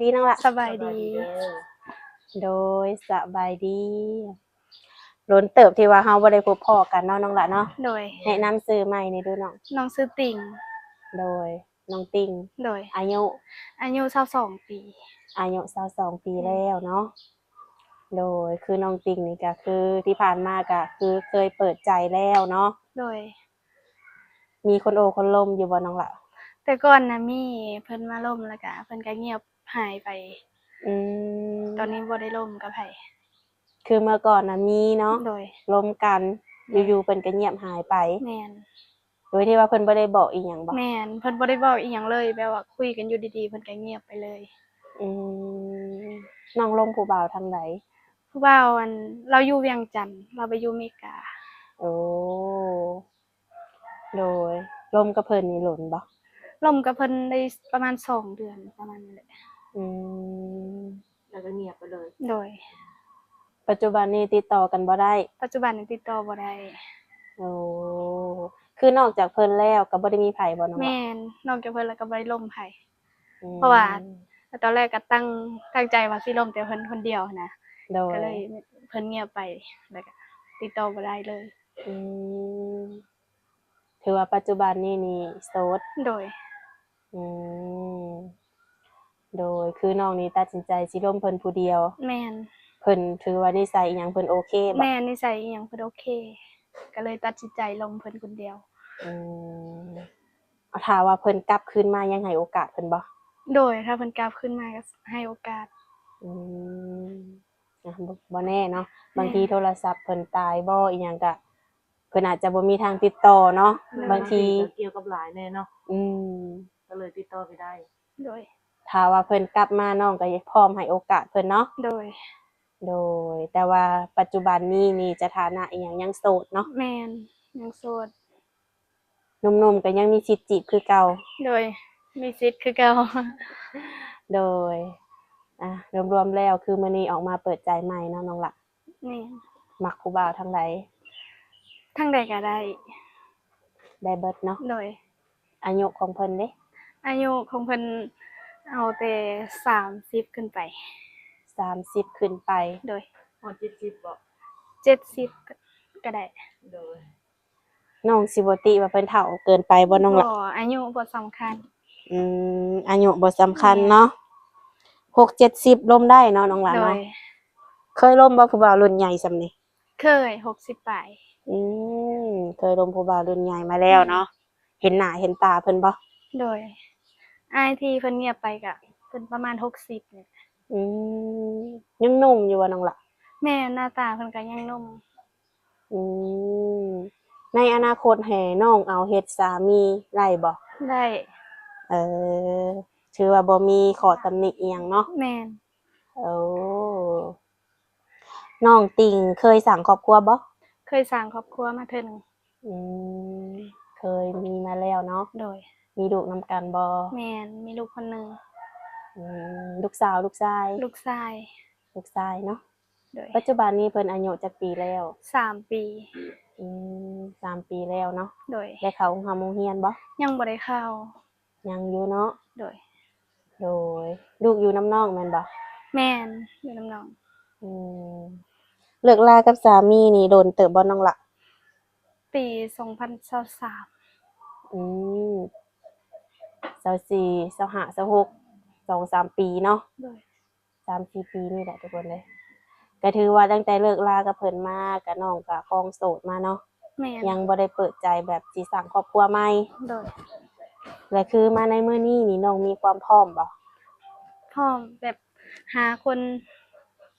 ດີນ້ອງຫຼ້າ. ສະບາຍດີ. ສະບາຍດີເດີ. ໂດຍ ສະບາຍດີ. ດົນເຕີບທີ່ວ່າເຮົາບໍ່ໄດ້ພົບພໍ້ກັນເນາະນ້ອງຫຼ້າເນາະ. ໂດຍ. ແນະນຳຊື່ໃໝ່ແດ່ດູນ້ອງ. ນ້ອງຊື່ຕິ່ງ. ໂດຍ ນ້ອງຕິ່ງ. ໂດຍ. ອາຍຸ? ອາຍຸຊາວສອງປີ. ອາຍຸຊາວສອງປີແລ້ວເນາະ. ໂດຍ ຄືນ້ອງຕິ່ງນີ້ກະຄືທີ່ຜ່ານມາກະຄືເຄີຍເປີດໃຈແລ້ວເນາະ. ໂດຍ. ມີຄົນໂອ້ຄົນລົມຢູ່ບໍ່ນ້ອງຫຼ້າ? ແຕ່ກ່ອນນະມີ ເພິ່ນມາລົມແລ້ວກະເພິ່ນກະງຽບຫາຍໄປ. ອືມ. ຕອນນີ້ບໍ່ໄດ້ລົມກັບໃຜ. ຄືເມື່ອກ່ອນນະມີເນາະ. ໂດຍ. ລົມກັນ. ແມ່ນ. ຢູ່ໆເພິ່ນກະງຽບຫາຍໄປ. ແມ່ນ. ໂດຍທີ່ວ່າເພິ່ນບໍ່ໄດ້ບອກອີ່ຫຍັງບໍ່? ແມ່ນ ເພິ່ນບໍ່ໄດ້ບອກອີ່ຫຍັງເລີຍ ແບບວ່າຄຸຍກັນຢູ່ດີໆ ເພິ່ນກະງຽບໄປເລີຍ. ອືມ. ນ້ອງລົມຜູ້ບ່າວທາງໃດ? ຜູ້ບ່າວ ອັນ ລາວຢູ່ວຽງຈັນ ລາວໄປຢູ່ເມກາ. ໂອ້. ໂດຍ. ລົມກັບເພິ່ນນີ້ດົນບໍ່? ລົມກັບເພິ່ນໄດ້ປະມານສອງເດືອນ ປະມານນີ້ແຫຼະ. ອືມ. ແລ້ວກໍງຽບໄປເລີຍ. ໂດຍ. ປັດຈຸບັນນີ້ຕິດຕໍ່ກັນບໍ່ໄດ້? ປັດຈຸບັນນີ້ຕິດຕໍ່ບໍ່ໄດ້. ໂອ້. ຄືນອກຈາກເພິ່ນແລ້ວກໍບໍ່ໄດ້ມີໃຜບໍ່ນ້ອງ? ແມ່ນ ນອກຈາກເພິ່ນແລ້ວກໍບໍ່ໄດ້ລົມໃຜ. ອືມ. ເພາະວ່າຕອນແລກກໍຕັ້ງ ຕັ້ງໃຈວ່າຊິລົມແຕ່ເພິ່ນຄົນດຽວຫັ້ນນະ. ໂດຍ. ກໍເລີຍເພິ່ນງຽບໄປ ແລ້ວກໍຕິດຕໍ່ບໍ່ໄດ້ເລີຍ. ອືມ. ຖືວ່າປັດຈຸບັນນີ້ນີ້ໂສດ? ໂດຍ. ອືມ. ໂດຍ. ຄືນ້ອງນີ້ຕັດສິນໃຈຊິລົມເພິ່ນຜູ້ດຽວ? ແມ່ນ. ເພິ່ນຖືວ່ານິໄສອີ່ຫຍັງເພິ່ນໂອເຄບໍ່? ແມ່ນ ນິໄສອີ່ຫຍັງເພິ່ນໂອເຄ ກໍເລີຍຕັດສິນໃຈລົມເພິ່ນຄົນດຽວ. ອືມ. ຖ້າວ່າເພິ່ນກັບຄືນມາຍັງໃຫ້ໂອກາດເພິ່ນບໍ່? ໂດຍ. ຖ້າເພິ່ນກັບຄືນມາກໍໃຫ້ໂອກາດ. ອືມ. ອ່ະ ບໍ່ ບໍ່ແນ່ເນາະ. ແມ່ນ. ບາງທີໂທລະສັບເພິ່ນຕາຍບໍ່ ອີ່ຫຍັງກະ ເພິ່ນອາດຈະບໍ່ມີທາງຕິດຕໍ່ເນາະ. ແມ່ນ. ບາງທີ ບາງທີກໍກ່ຽວກັບຫຼາຍແນ່ເນາະ. ອືມ. ກໍເລີຍຕິດຕໍ່ບໍ່ໄດ້. ໂດຍ. ຖ້າວ່າເພິ່ນກັບມາ ນ້ອງກໍພ້ອມໃຫ້ໂອກາດເພິ່ນເນາະ. ໂດຍ. ໂດຍ. ແຕ່ວ່າປັດຈຸບັນນີ້ນີ້ສະຖານະອີ່ຫຍັງ ຍັງໂສດເນາະ? ແມ່ນ ຍັງໂສດ. ໜຸ່ມໆກໍຍັງມີສິດຈີບຄືເກົ່າ? ໂດຍ. ມີສິດຄືເກົ່າ. ໂດຍ. ອ່ະ ລວມໆແລ້ວຄືມື້ນີ້ອອກມາເປີດໃຈໃໝ່ເນາະນ້ອງຫຼ້າ. ແມ່ນ. ມັກຜູ້ບ່າວທາງໃດ? ທາງໃດກໍໄດ້. ໄດ້ເບິດເນາະ? ໂດຍ. ອາຍຸຂອງເພິ່ນເດ? ອາຍຸຂອງເພິ່ນເອົາແຕ່ສາມສິບຂຶ້ນໄປ. ສາມສິບຂຶ້ນໄປ. ໂດຍ. ຮອດເຈັດສິບບໍ່? ເຈັດສິບກໍ ກໍໄດ້. ໂດຍ. ນ້ອງຊິບໍ່ຕິວ່າເພິ່ນເຖົ້າເກີນໄປບໍ່ນ້ອງຫຼ້າ? ບໍ່ ອາຍຸບໍ່ສຳຄັນ. ອືມ ອາຍຸບໍ່ສຳຄັນເນາະ. ແມ່ນ. ຫົກເຈັດສິບລົມໄດ້ເນາະນ້ອງຫຼ້າເນາະ. ໂດຍ. ເຄີຍລົມບໍ່ຜູ້ບ່າວລຸ້ນໃຫຍ່ສ່ຳນີ້? ເຄີຍ ຫົກສິບປາຍ. ອືມ ເຄີຍລົມຜູ້ບ່າວລຸ້ນໃຫຍ່ມາແລ້ວເນາະ. ແມ່ນ. ເຫັນໜ້າເຫັນຕາເພິ່ນບໍ່? ໂດຍ. ອ້າຍທີ່ເພິ່ນງຽບໄປກະເພິ່ນປະມານຫົກສິບນີ້. ອືມ ຍັງໜຸ່ມຢູ່ບໍ່ນ້ອງຫຼ້າ? ແມ່ນ ໜ້າຕາເພິ່ນກະຍັງໜຸ່ມ. ອືມ ໃນອະນາຄົດໃຫ້ນ້ອງເອົາເຮັດສາມີໄດ້ບໍ່? ໄດ້. ເອີ ຖືວ່າບໍ່ມີຂໍ້ຕຳໜິອີ່ຫຍັງເນາະ? ແມ່ນ. ໂອ້ ນ້ອງຕິ່ງເຄີຍສ້າງຄອບຄົວບໍ່? ເຄີຍສ້າງຄອບຄົວມາເທື່ອໜຶ່ງ. ອືມ ເຄີຍມີມາແລ້ວເນາະ? ໂດຍ. ມີລູກນຳກັນບໍ່? ແມ່ນ ມີລູກຄົນໜຶ່ງ. ອືມ ລູກສາວ ລູກຊາຍ? ລູກຊາຍ. ລູກຊາຍເນາະ. ໂດຍ. ປັດຈຸບັນນີ້ເພິ່ນອາຍຸຈັກປີແລ້ວ? ສາມປີ. ອືມ ສາມປີແລ້ວເນາະ. ໂດຍ. ໄດ້ເຂົ້າໂຮງຮ່ຳໂຮງຮຽນບໍ່? ຍັງບໍ່ໄດ້ເຂົ້າ. ຍັງຢູ່ເນາະ. ໂດຍ. ໂດຍ. ລູກຢູ່ນຳນ້ອງແມ່ນບໍ່? ແມ່ນ ຢູ່ນຳນ້ອງ. ອືມ ເລີກລາກັບສາມີນີ້ດົນເຕີບບໍ່ນ້ອງຫຼ້າ? ປີສອງພັນຊາວສາມ. ອືມ ຊາວສີ່ ຊາວຫ້າ ຊາວຫົກ ສອງສາມປີເນາະ. ໂດຍ. ສາມສີ່ປີນີ້ແຫຼະທຸກຄົນເອີຍ. ກໍຖືວ່າຕັ້ງແຕ່ເລີກລາກັບເພິ່ນມາ ກະນ້ອງກະຄອງໂສດມາເນາະ. ແມ່ນ. ຍັງບໍ່ໄດ້ເປີດໃຈແບບຊິສ້າງຄອບຄົວໃໝ່. ໂດຍ. ແລະ ຄືມາໃນມື້ນີ້ນີ້ ນ້ອງມີຄວາມພ້ອມບໍ່? ພ້ອມ ແບບຫາຄົນ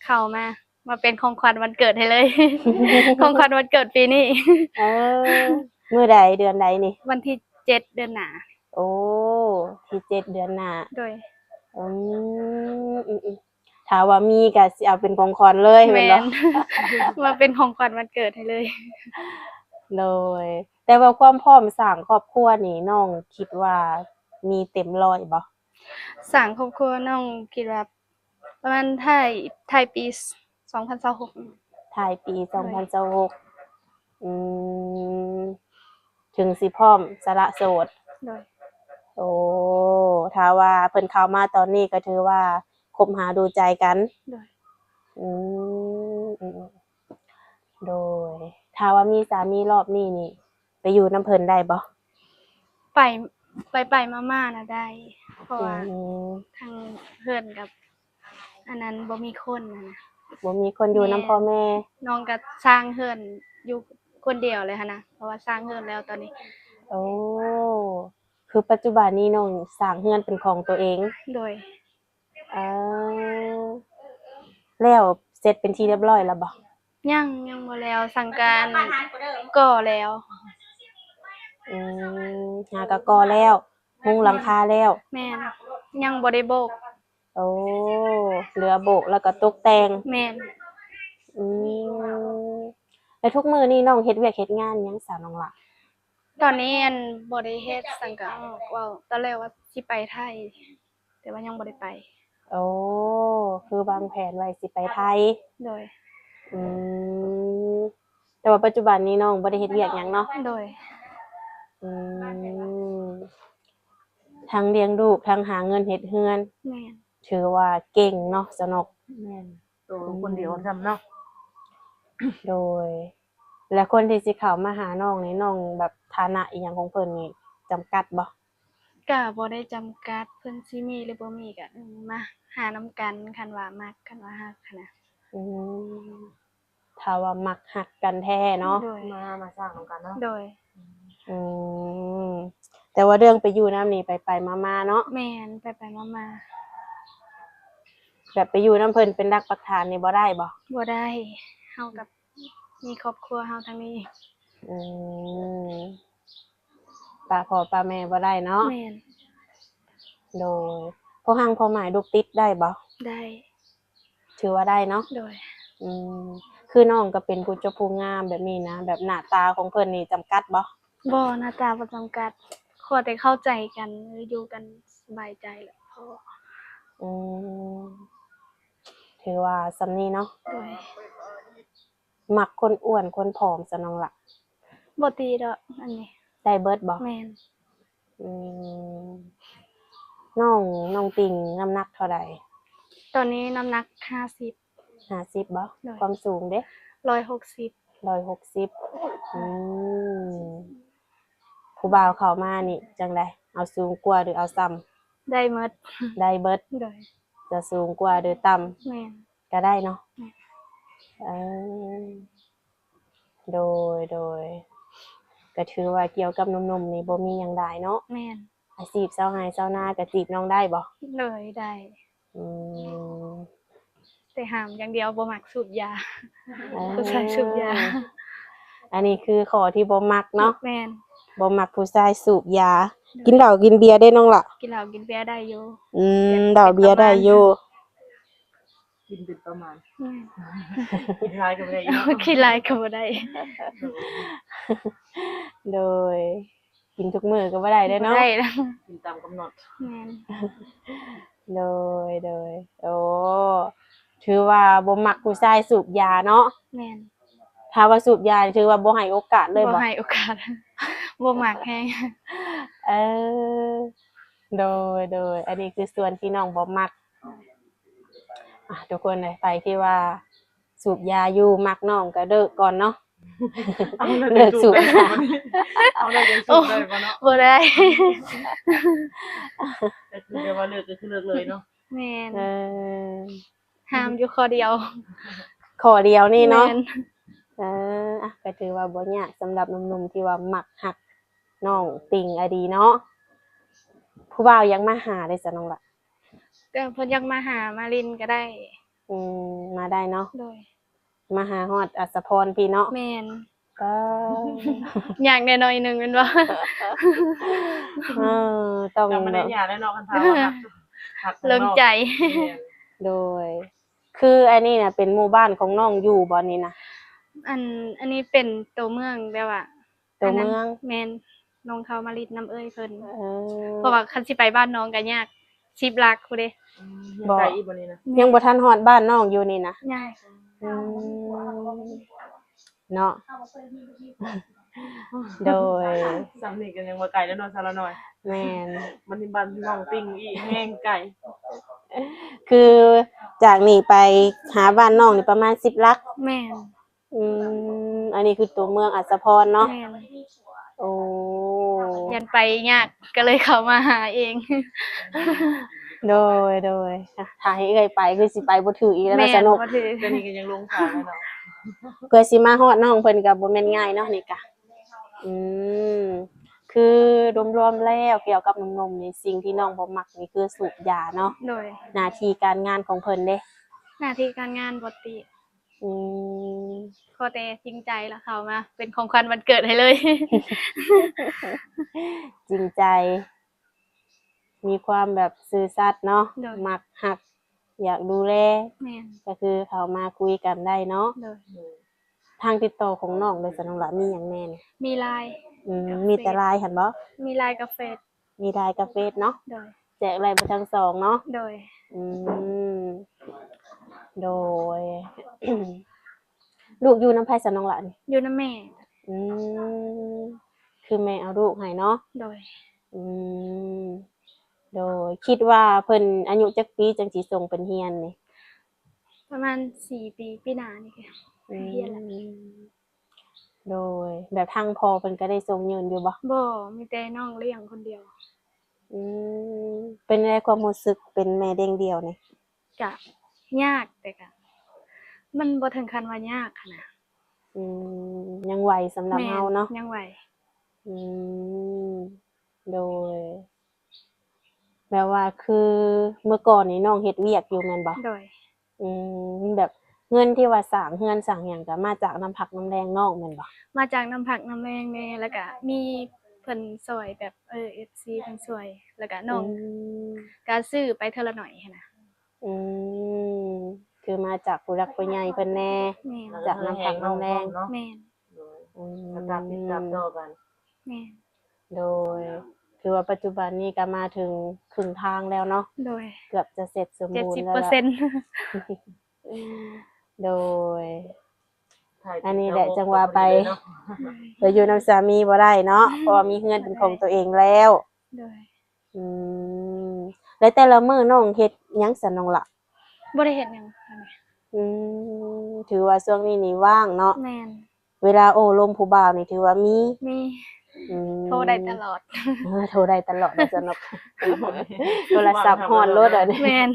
ເຂົ້າມາ ມາເປັນຂອງຂວັນວັນເກີດໃຫ້ເລີຍ. ຂອງຂວັນວັນເກີດປີນີ້. ເອີ ມື້ໃດ ເດືອນໃດນີ້? ວັນທີເຈັດ ເດືອນໜ້າ. ໂອ້ ທີເຈັດເດືອນໜ້າ. ໂດຍ. ອືມ ອືມໆ ຖ້າວ່າມີກໍຊິເອົາເປັນຂອງຂວັນເລີຍແມ່ນບໍ່? ແມ່ນ ມາເປັນຂອງຂວັນວັນເກີດໃຫ້ເລີຍ. ໂດຍ. ແຕ່ວ່າຄວາມພ້ອມສ້າງຄອບຄົວນີ້ ນ້ອງຄິດວ່າມີເຕັມຮ້ອຍບໍ່? ສ້າງຄອບຄົວນ້ອງຄິດວ່າ ປະມານທ້າຍ ທ້າຍປີສອງພັນຊາວຫົກ. ທ້າຍປີ ໂດຍ ສອງພັນຊາວຫົກ. ອືມ ເຖິງຊິພ້ອມສະຫຼະໂສດ. ໂດຍ. ໂອ້ ຖ້າວ່າເພິ່ນເຂົ້າມາຕອນນີ້ກໍຖືວ່າ ຄົບຫາດູໃຈກັນ. ໂດຍ. ອືມ ອືມ ໂດຍ. ຖ້າວ່າມີສາມີລອບນີ້ນີ້ ໄປຢູ່ນຳເພິ່ນໄດ້ບໍ່? ໄປ ໄປໆມາໆນະໄດ້ ເພາະວ່າ ອືມ ທາງເຮືອນກັບ ອັນນັ້ນບໍ່ມີຄົນຫັ້ນນະ. ບໍ່ມີຄົນຢູ່ນຳພໍ່ແມ່. ແມ່ນ. ນ້ອງກໍສ້າງເຮືອນຢູ່ຄົນດຽວເລີຍຫັ້ນນະ ເພາະວ່າສ້າງເຮືອນແລ້ວຕອນນີ້. ໂອ້ ຄືປັດຈຸບັນນີ້ນ້ອງສ້າງເຮືອນເປັນຂອງຕົວເອງ? ໂດຍ. ເອີ ແລ້ວເສັດເປັນທີ່ຮຽບຮ້ອຍແລ້ວບໍ່? ຍັງ ຍັງບໍ່ແລ້ວ ສັງການກໍ່ແລ້ວ. ອືມ ຫາກໍກໍ່ແລ້ວ ມຸງຫຼັງຄາແລ້ວ. ແມ່ນ. ຍັງບໍ່ໄດ້ໂບກ. ໂອ້ ເຫຼືອໂບກແລ້ວກໍຕົກແຕ່ງ. ແມ່ນ. ອືມ ແລ້ວທຸກມື້ນີ້ນ້ອງເຮັດວຽກເຮັດງານຫຍັງຊະນ້ອງຫຼ້າ? ຕອນນີ້ ອັນ ບໍ່ໄດ້ເຮັດ ສັງກະອອກ ເວົ້າຕອນແລກວ່າຊິໄປໄທ ແຕ່ວ່າຍັງບໍ່ໄດ້ໄປ. ໂອ້ ຄືວາງແຜນໄວ້ຊິໄປໄທ. ໂດຍ. ອືມ ແຕ່ວ່າປັດຈຸບັນນີ້ນ້ອງບໍ່ໄດ້ເຮັດວຽກຫຍັງເນາະ? ໂດຍ. ອືມ ທັງລ້ຽງລູກ ທັງຫາເງິນເຮັດເຮືອນ. ແມ່ນ. ຖືວ່າເກັ່ງເນາະສາວນົກ. ແມ່ນ. ໂຕຄົນດຽວຊ້ຳເນາະ. ໂດຍ. ແລ້ວຄົນທີ່ຊິເຂົ້າມາຫານ້ອງນີ້ ນ້ອງແບບຖານະອີ່ຫຍັງຂອງເພິ່ນນີ້ຈຳກັດບໍ່? ກະບໍ່ໄດ້ຈຳກັດ ເພິ່ນຊິມີຫຼືບໍ່ມີກະ ເອີ ມາຫານຳກັນ ຄັນວ່າມັກ ຄັນວ່າຮັກຫັ້ນນະ. ອືມ ຖ້າວ່າມັກຮັກກັນແທ້ເນາະ. ໂດຍ. ມາ ມາສ້າງນຳກັນເນາະ. ໂດຍ. ອືມ ແຕ່ວ່າເລື່ອງໄປຢູ່ນຳນີ້ໄປໆມາໆເນາະ. ແມ່ນ ໄປໆມາໆ. ແບບໄປຢູ່ນຳເພິ່ນເປັນຫຼັກປັກຖານນີ້ບໍ່ໄດ້ບໍ່? ບໍ່ໄດ້ ເຮົາກັບ ມີຄອບຄົວເຮົາທາງນີ້. ອືມ ປະພໍ່ປະແມ່ບໍ່ໄດ້ເນາະ. ແມ່ນ. ໂດຍ. ພໍ່ຮັງພໍ່ໝ້າຍລູກຕິດໄດ້ບໍ່? ໄດ້. ຖືວ່າໄດ້ເນາະ. ໂດຍ. ອືມ ຄືນ້ອງກໍເປັນຜູ້ຈົບຜູ້ງາມແບບນີ້ນະ ແບບໜ້າຕາຂອງເພິ່ນນີ້ຈຳກັດບໍ່? ບໍ່ ໜ້າຕາບໍ່ຈຳກັດ ຂໍແຕ່ເຂົ້າໃຈກັນ ຢູ່ກັນສະບາຍໃຈແຫຼະພໍ. ອືມ ຖືວ່າສ່ຳນີ້ເນາະ. ໂດຍ. ມັກຄົນອ້ວນຄົນຜອມຊະນ້ອງລະ? ບໍ່ຕິດອກ ອັນນີ້ ໄດ້ເບິດບໍ່? ແມ່ນ. ອືມ ນ້ອງ ນ້ອງຕິ່ງນ້ຳໜັກເທົ່າໃດ? ຕອນນີ້ນ້ຳໜັກຫ້າສິບ. ຫ້າສິບບໍ່? ໂດຍ. ຄວາມສູງເດ? ຮ້ອຍຫົກສິບ. ຮ້ອຍຫົກສິບ. ອືມ ຜູ້ບ່າວເຂົ້າມານີ້ຈັ່ງໃດ? ເອົາສູງກວ່າ ຫຼື ເອົາສ່ຳ? ໄດ້ໝົດ. ໄດ້ເບິດ. ໂດຍ. ຈະສູງກວ່າ ຫຼື ຕ່ຳ? ແມ່ນ. ກະໄດ້ເນາະ. ແມ່ນ. ເອີ ໂດຍ ໂດຍ. ກະຖືວ່າກ່ຽວກັບໜຸ່ມໆນີ້ບໍ່ມີຫຍັງຫຼາຍເນາະ. ແມ່ນ. ອາຊີບຊາວໄຮ່ຊາວນາກະຈີບນ້ອງໄດ້ບໍ່? ໂດຍ ໄດ້. ອືມ ແຕ່ຫ້າມຢ່າງດຽວ ບໍ່ມັກສູບຢາ. ເອີ ຜູ້ຊາຍສູບຢາ. ອັນນີ້ຄືຂໍ້ທີ່ບໍ່ມັກເນາະ. ແມ່ນ. ບໍ່ມັກຜູ້ຊາຍສູບຢາ. ໂດຍ. ກິນເຫຼົ້າກິນເບຍເດ້ນ້ອງລະ? ກິນເຫຼົ້າກິນເບຍໄດ້ຢູ່. ອືມ ກິນເຫຼົ້າເບຍໄດ້ຢູ່. ກິນເປັນປະມານ. ແມ່ນ. ກິນຫຼາຍກໍບໍ່ໄດ້. ກິນຫຼາຍກໍບໍ່ໄດ້. ໂດຍ. ໂດຍ. ກິນທຸກມື້ກໍບໍ່ໄດ້ເດ້ເນາະ. ບໍ່ໄດ້. ກິນຕາມກຳນົດ. ແມ່ນ. ໂດຍ ໂດຍ. ໂອ້ ຖືວ່າບໍ່ມັກຜູ້ຊາຍສູບຢາເນາະ. ແມ່ນ. ຖ້າວ່າສູບຢານີ້ຖືວ່າບໍ່ໃຫ້ໂອກາດເລີຍບໍ່? ບໍ່ໃຫ້ໂອກາດ. ບໍ່ມັກແຮງ. ເອີ ໂດຍ ໂດຍ. ອັນນີ້ຄືສ່ວນທີ່ນ້ອງບໍ່ມັກ. ອ່ະ ທຸກຄົນເອີຍ ໃຜທີ່ວ່າສູບຢາຢູ່ ມັກນ້ອງກໍເລີກກ່ອນເນາະ. ເອົາ ເລີກ ເລີກສູບຢາ. ເອົາ ເລີກສູບໄດ້ບໍ່ເນາະ? ບໍ່ໄດ້. ກໍຄືແບບວ່າເລີກກໍຄືເລີກເລີຍເນາະ. ແມ່ນ. ເອີ ຫ້າມຢູ່ຂໍ້ດຽວ. ຂໍ້ດຽວນີ້ເນາະ. ແມ່ນ. ເອີ ອ່ະ ກໍຖືວ່າບໍ່ຍາກສຳລັບໜຸ່ມໆທີ່ວ່າມັກຮັກນ້ອງຕິ່ງອະດີເນາະ. ຜູ້ບ່າວຢາກມາຫາເດ້ຊະນ້ອງລະ? ກໍເພິ່ນຢາກມາຫາມາຫຼິ້ນກໍໄດ້. ອືມ ມາໄດ້ເນາະ. ໂດຍ. ມາຫາຮອດອັດສະພອນພີ້ເນາະ. ແມ່ນ. ກໍ ຍາກແດ່ໜ້ອຍໜຶ່ງແມ່ນບໍ່? ເອີ ຕ້ອງ ກໍບໍ່ໄດ້ຍາກແລ້ວເນາະ ຄັນຖ້າວ່າຮັກ ຮັກເລື່ອງໃຈ. ແມ່ນ. ໂດຍ. ຄືອັນນີ້ນະເປັນໝູ່ບ້ານຂອງນ້ອງຢູ່ບໍ່ນີ້ນະ? ອັນ ອັນນີ້ເປັນໂຕເມືອງ ແບບວ່າ ໂຕເມືອງ. ແມ່ນ. ນ້ອງເຂົ້າມາຫຼິ້ນນຳເອື້ອຍເພິ່ນ. ເອີ ເພາະວ່າຄັນຊິໄປບ້ານນ້ອງກໍຍາກ ສິບຫຼັກພຸ້ນເດ້. ອືມ ບໍ່ ຍັງໄກອີກບໍ່ນີ້ນະ? ຍັງບໍ່ທັນຮອດບ້ານນ້ອງຢູ່ນີ້ນະ? ຍັງ. ອືມ ເນາະ. ໂດຍ. ສ່ຳນີ້ກໍຍັງວ່າໄກແລ້ວເນາະ ສາວລານ້ອຍ. ແມ່ນ. ບັດນີ້ບ້ານນ້ອງຕິ່ງອີກແຮງໄກ. ຄືຈາກນີ້ໄປຫາບ້ານນ້ອງນີ້ປະມານສິບຫຼັກ? ແມ່ນ. ອືມ ອັນນີ້ຄືຕົວເມືອງອັດສະພອນເນາະ? ແມ່ນ. ໂອ້ ຢ້ານໄປຍາກ ກໍເລີຍເຂົ້າມາຫາເອງ. ໂດຍ ໂດຍ ຖ້າໃຫ້ເອື້ອຍໄປຄືຊິໄປບໍ່ຖືກອີກແລ້ວເນາະ ສະໜຸກ. ບໍ່ຖືກ. ຕອນນີ້ກໍຍັງຫຼົງທາງຢູ່ເນາະ ເພື່ອຊິມາຮອດນ້ອງເພິ່ນກໍບໍ່ແມ່ນງ່າຍເນາະນີ້ກະ. ອືມ ຄືລວມໆແລ້ວກ່ຽວກັບໜຸ່ມໆນີ້ ສິ່ງທີ່ນ້ອງບໍ່ມັກນີ້ຄືສູບຢາເນາະ? ໂດຍ. ໜ້າທີ່ການງານຂອງເພິ່ນເດ? ໜ້າທີ່ການງານບໍ່ຕິ. ອືມ ຂໍແຕ່ຈິງໃຈລະເຂົ້າມາເປັນຂອງຂວັນວັນເກີດໃຫ້ເລີຍ. ຈິງໃຈ ມີຄວາມແບບຊື່ສັດເນາະ. ໂດຍ. ມັກຮັກ ຢາກດູແລ. ແມ່ນ. ກໍຄືເຂົ້າມາຄຸຍກັນໄດ້ເນາະ. ໂດຍ. ທາງຕິດຕໍ່ຂອງນ້ອງເດ ສະນ້ອງຫຼ້າ ມີຫຍັງແດ່ນີ້? ມີ LINE ອືມ ກັບ ມີແຕ່ ເຟສ LINE ຫັ້ນບໍ່? ມີ LINE ກັບເຟສ. ມີ LINE ກັບເຟສເນາະ? ໂດຍ. ແຈກໄດ້ເບິດທັງສອງເນາະ? ໂດຍ. ອືມ ໂດຍ. ລູກຢູ່ນຳໃຜຊະນ້ອງຫຼ້ານີ້? ຢູ່ນຳແມ່. ອືມ ຄືແມ່ເອົາລູກໃຫ້ເນາະ? ໂດຍ. ອືມ ໂດຍ. ຄິດວ່າເພິ່ນອາຍຸຈັກປີຈັ່ງຊິສົ່ງເພິ່ນຮຽນນີ້? ປະມານສີ່ປີ ປີໜ້ານີ້ກໍ ອືມ ຮຽນລະ. ໂດຍ. ແບບທາງພໍ່ເພິ່ນກໍໄດ້ສົ່ງຍື່ນຢູ່ບໍ່? ບໍ່ ມີແຕ່ນ້ອງລ້ຽງຄົນດຽວ. ອືມ ເປັນໃດຄວາມຮູ້ສຶກເປັນແມ່ລ້ຽງດຽວນີ້? ກະຍາກ ແຕ່ກະມັນບໍ່ເຖິງຂັ້ນວ່າຍາກຫັ້ນນະ. ອືມ ຍັງໄວສຳລັບເຮົາເນາະ. ແມ່ນ ຍັງໄວ. ອືມ ໂດຍ. ແບບວ່າຄືເມື່ອກ່ອນນີ້ນ້ອງເຮັດວຽກຢູ່ແມ່ນບໍ່? ໂດຍ. ອືມ ແບບເງິນທີ່ວ່າສ້າງເຮືອນສ້າງຫຍັງກໍມາຈາກນ້ຳພັກນ້ຳແຮງນ້ອງແມ່ນບໍ່? ມາຈາກນ້ຳພັກນ້ຳແຮງແດ່ ແລ້ວກະມີເພິ່ນຊ່ອຍແບບ ເອີ ເອັຟຊີເພິ່ນຊ່ວຍ ແລ້ວກະນ້ອງ ອືມ ກະຊື້ໄປເທື່ອລະໜ້ອຍຫັ້ນນະ. ອືມ ຄືມາຈາກຜູ້ຫຼັກຜູ້ໃຫຍ່ເພິ່ນແດ່. ແມ່ນ. ຈາກນ້ຳພັກນ້ຳແຮງ. ແມ່ນ. ໂດຍ. ອືມ ກະຕາມຕິດຕາມຕໍ່ກັນ. ແມ່ນ. ໂດຍ. ຖືວ່າປັດຈຸບັນນີ້ກໍມາເຖິງເຄິ່ງທາງແລ້ວເນາະ. ໂດຍ. ເກືອບຈະເສັດສົມບູນແລ້ວລະ. ເຈັດສິບເປີເຊັນ. ໂດຍ. ອັນນີ້ແຫຼະຈັ່ງວ່າໄປ ໄປຢູ່ນຳສາມີບໍ່ໄດ້ເນາະ ເພາະວ່າມີເຮືອນເປັນຂອງຕົວເອງແລ້ວ. ໂດຍ. ອືມ ແລ້ວແຕ່ລະມື້ນ້ອງເຮັດຫຍັງຊັ້ນນ້ອງຫຼ້າ? ບໍ່ໄດ້ເຮັດຫຍັງ. ອືມ ຖືວ່າຊ່ວງນີ້ນີ້ວ່າງເນາະ. ແມ່ນ. ເວລາໂອ້ລົມຜູ້ບ່າວນີ້ຖືວ່າມີ? ມີ. ອືມ ໂທໄດ້ຕະຫຼອດ. ເອີ ໂທໄດ້ຕະຫຼອດວ່າຊັ້ນເນາະ. ໂທລະສັບຮ້ອນໂລດອັນນີ້. ແມ່ນ.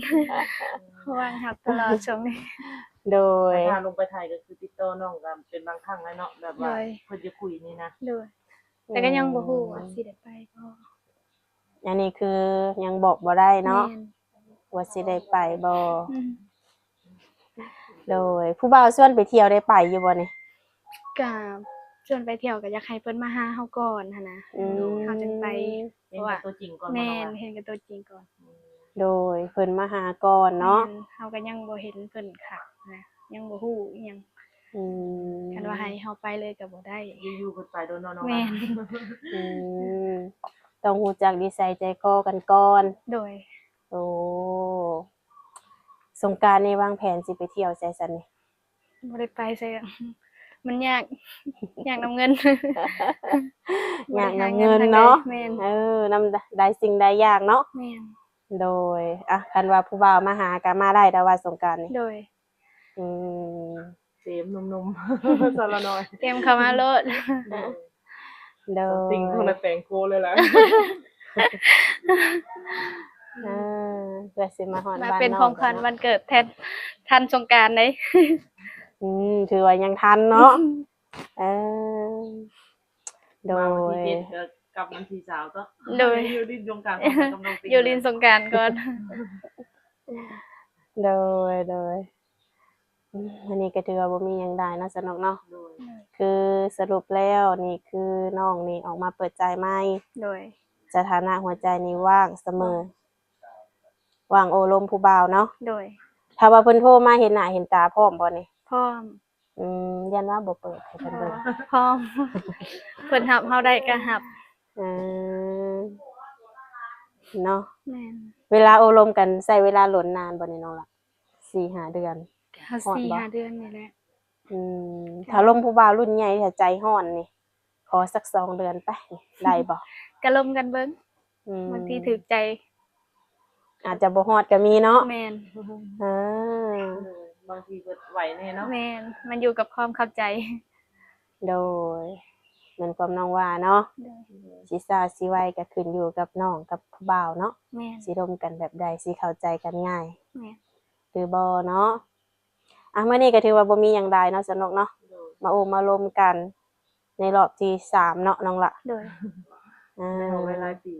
ວ່າງຮັບຕະຫຼອດຊ່ວງນີ້. ໂດຍ. ຖ້າລົງໄປໄທກໍຄືຕິດຕໍ່ນ້ອງກໍເປັນບາງຄັ້ງແຫຼະເນາະ ແບບວ່າ ໂດຍ ເພິ່ນຈະຄຸຍນີ້ນະ. ໂດຍ. ແຕ່ກໍຍັງບໍ່ຮູ້ວ່າ ອືມ ຊິໄດ້ໄປບໍ່. ອັນນີ້ຄືຍັງບອກບໍ່ໄດ້ເນາະ. ແມ່ນ. ວ່າຊິໄດ້ໄປບໍ່. ອືມ. ໂດຍ. ຜູ້ບ່າວຊວນໄປທ່ຽວໄດ້ໄປຢູ່ບໍ່ນີ້? ກະຊວນໄປທ່ຽວກໍຢາກໃຫ້ເພິ່ນມາຫາເຮົາກ່ອນຫັ້ນນະ. ອືມ. ເຮົາຈຶ່ງໄປ. ເຫັນກັບຕົວຈິງກ່ອນ. ແມ່ນ. ເຫັນກັບຕົວຈິງກ່ອນ. ໂດຍ. ເພິ່ນມາຫາກ່ອນເນາະ. ແມ່ນ. ເຮົາກໍຍັງບໍ່ເຫັນເພິ່ນຄັກນະ ຍັງບໍ່ຮູ້ອີ່ຫຍັງ. ອືມ. ຄັນວ່າໃຫ້ເຮົາໄປເລີຍກໍບໍ່ໄດ້. ຢູ່ໆເພິ່ນໄປໂດນເນາະ. ແມ່ນ. ອືມ ຕ້ອງຮູ້ຈັກນິໄສໃຈຄໍກັນກ່ອນ. ໂດຍ. ໂອ້ ສົງການນີ້ວາງແຜນຊິໄປທ່ຽວໃສຊັ້ນນີ້? ບໍ່ໄດ້ໄປໃສ ມັນຍາກ ຍາກນຳເງິນ. ຍາກນຳເງິນເນາະ. ແມ່ນ. ເອີ ນຳຫຼາຍສິ່ງຫຼາຍຢ່າງເນາະ. ແມ່ນ. ໂດຍ. ອ່ະ ຄັນວ່າຜູ້ບ່າວມາຫາກໍມາໄດ້ແລ້ວວ່າສົງການນີ້. ໂດຍ. ອືມ ເຕມໜຸ່ມໆ ສາວລາວນ້ອຍ ເຕມເຂົ້າມາໂລດ. ໂດຍ. ໂດຍ. ສິ່ງຂອງນາແຕງໂຄເລີຍລະ. ເອີ ເພື່ອຊິມາຮອດບ້ານເນາະ ເປັນຂອງຂວັນວັນເກີດແທນ ທັນສົງການເດ້. ອືມ ຖືວ່າຍັງທັນເນາະ. ເອີ ໂດຍ. ມາວັນທີເຈັດກໍກັບວັນທີຊາວເນາະ. ໂດຍ. ຢູ່ຫຼິ້ນສົງການກ່ອນກັບນ້ອງຕິງ ຢູ່ຫຼິ້ນສົງການກ່ອນ. ໂດຍ ໂດຍ. ອືມ ອັນນີ້ກໍຖືວ່າບໍ່ມີຫຍັງຫຼາຍເນາະ ສະໜຸກເນາະ. ໂດຍ. ຄືສະຫຼຸບແລ້ວນີ້ ຄືນ້ອງນີ້ອອກມາເປີດໃຈໃໝ່. ໂດຍ. ສະຖານະຫົວໃຈນີ້ວ່າງສະເໝີ ວ່າງໂອ້ລົມຜູ້ບ່າວເນາະ. ໂດຍ. ຖ້າວ່າເພິ່ນໂທມາເຫັນໜ້າເຫັນຕາພ້ອມບໍ່ນີ້? ພ້ອມ. ອືມ ຢ້ານວ່າບໍ່ເປີດໃຫ້ເພິ່ນເບິ່ງ. ພ້ອມ. ເພິ່ນຮັບເຮົາໄດ້ກໍຮັບ. ເອີ ເນາະ. ແມ່ນ. ເວລາໂອ້ລົມກັນໃຊ້ເວລາດົນນານບໍ່ນີ້ນ້ອງລະ? ສີ່ຫ້າເດືອນ. ຮອດບໍ່? ສີ່ຫ້າເດືອນນີ້ແຫຼະ. ອືມ ຖ້າລົມຜູ້ບ່າວລຸ້ນໃຫຍ່ ຖ້າໃຈຮ້ອນນີ້ ຂໍສັກສອງເດືອນໄປ ໄດ້ບໍ່? ກະລົມກັນເບິ່ງ. ອືມ ບາງທີຖືກໃຈ. ອາດຈະບໍ່ຮອດກໍມີເນາະ. ແມ່ນ ເອີ ເອີ ບາງທີເບິດໄວແນ່ເນາະ. ແມ່ນ ມັນຢູ່ກັບຄວາມເຂົ້າໃຈ. ໂດຍ ແມ່ນຄວາມນ້ອງວ່າເນາະ. ໂດຍ ຊິຊ້າຊິໄວກໍຂຶ້ນຢູ່ກັບນ້ອງກັບຜູ້ບ່າວເນາະ. ແມ່ນ ຊິລົມກັນແບບໃດ ຊິເຂົ້າໃຈກັນງ່າຍ ແມ່ນ ຫຼືບໍ່ເນາະ. ອ່ະ ມື້ນີ້ກໍຖືວ່າບໍ່ມີຫຍັງຫຼາຍເນາະ ສະໜຸກເນາະ. ມາໂອ້ມາລົມກັນໃນຮອບທີສາມເນາະ ນ້ອງລະ. ໂດຍ ອ່າ ໄດ້ເຮົາໄວ້ຫຼາຍປີ.